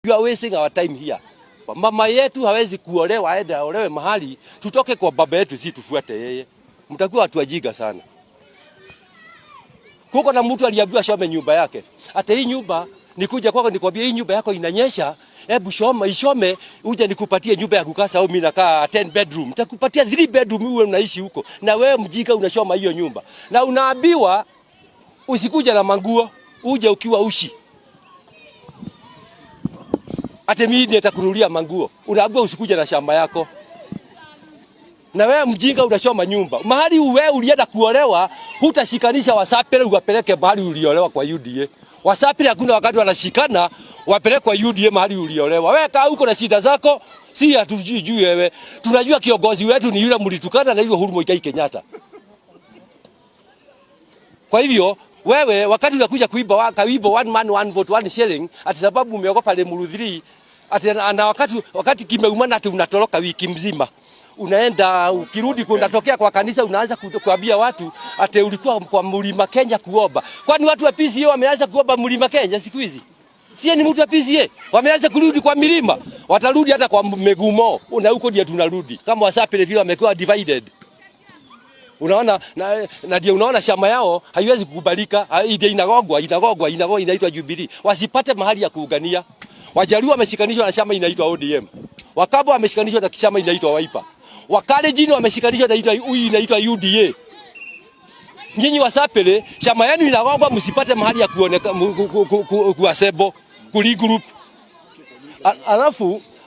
You are wasting our time here. Mama yetu hawezi kuolewa aende aolewe mahali, tutoke kwa baba yetu, si tufuate yeye. Mtakuwa watu wajinga sana. Kuko na mtu aliambiwa shome nyumba yake. Ata hii nyumba nikuja kwako nikwambia hii nyumba yako inanyesha, hebu shoma ishome uje nikupatie nyumba ya kukaa au mimi nakaa 10 bedroom. Nitakupatia 3 bedroom uwe unaishi huko. Na wewe mjinga unashoma hiyo nyumba. Na unaambiwa usikuja na manguo, uje ukiwa ushi. Ate mimi nitakununulia manguo. Unaambiwa usikuja na shamba yako. Na wewe mjinga unachoma nyumba. Mahali wewe ulienda kuolewa, hutashikanisha Wasapere uwapeleke mahali uliolewa kwa UDA. Wasapere hakuna wakati wanashikana wapeleke kwa UDA mahali uliolewa. Wewe kaa huko na shida zako, si hatujui wewe. Tunajua kiongozi wetu ni yule mlitukana na yule Uhuru Muigai Kenyatta. Kwa hivyo wewe wakati unakuja kuiba wimbo one man one vote one shilling, ati sababu umeogopa Limuru 3, ati na wakati kimeumana ati unatoroka wiki mzima. Unaenda ukirudi unatokea kwa kanisa unaanza kuambia watu ati ulikuwa kwa Mlima Kenya kuomba. Kwani watu wa PCA wameanza kuomba Mlima Kenya siku hizi? Sie ni mtu wa PCA. Wameanza kurudi kwa milima. Watarudi hata kwa Megumo. Na huko ndio tunarudi. Kama Wasapere vile wamekuwa divided. Unaona na ndio unaona chama yao haiwezi kukubalika, ndio inagogwa, inagogwa, inagogwa inaitwa Jubilee. Wasipate mahali ya kuungania. Wajaluo wameshikanishwa na chama inaitwa ODM. Wakamba wameshikanishwa na chama inaitwa Wiper. Wakalenjin wameshikanishwa na inaitwa UDA. Nyinyi Wasapere chama yenu inagogwa, msipate mahali ya kuoneka kuassemble, ku regroup.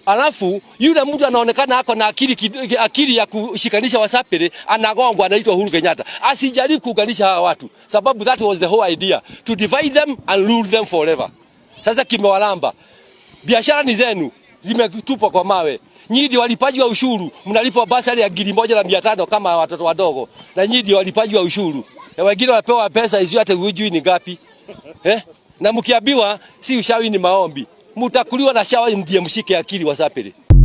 Alafu yule mtu anaonekana ako na akili ya kushikanisha Wasapere anagongwa, anaitwa Uhuru Kenyatta. Asijaribu kuunganisha hawa watu, sababu that was the whole idea, to divide them and rule them forever. Sasa kimewalamba. Biashara ni zenu zimetupwa kwa mawe. Nyinyi ndio walipaji wa ushuru, mnalipwa basari ya 1500 kama watoto wadogo, na nyinyi ndio walipaji wa ushuru, na wengine wanapewa pesa isiyo hata hujui ni ngapi, eh? Na mkiambiwa si ushawi ni maombi, mtakuliwa na shawa, ndiye mshike akili Wasapere.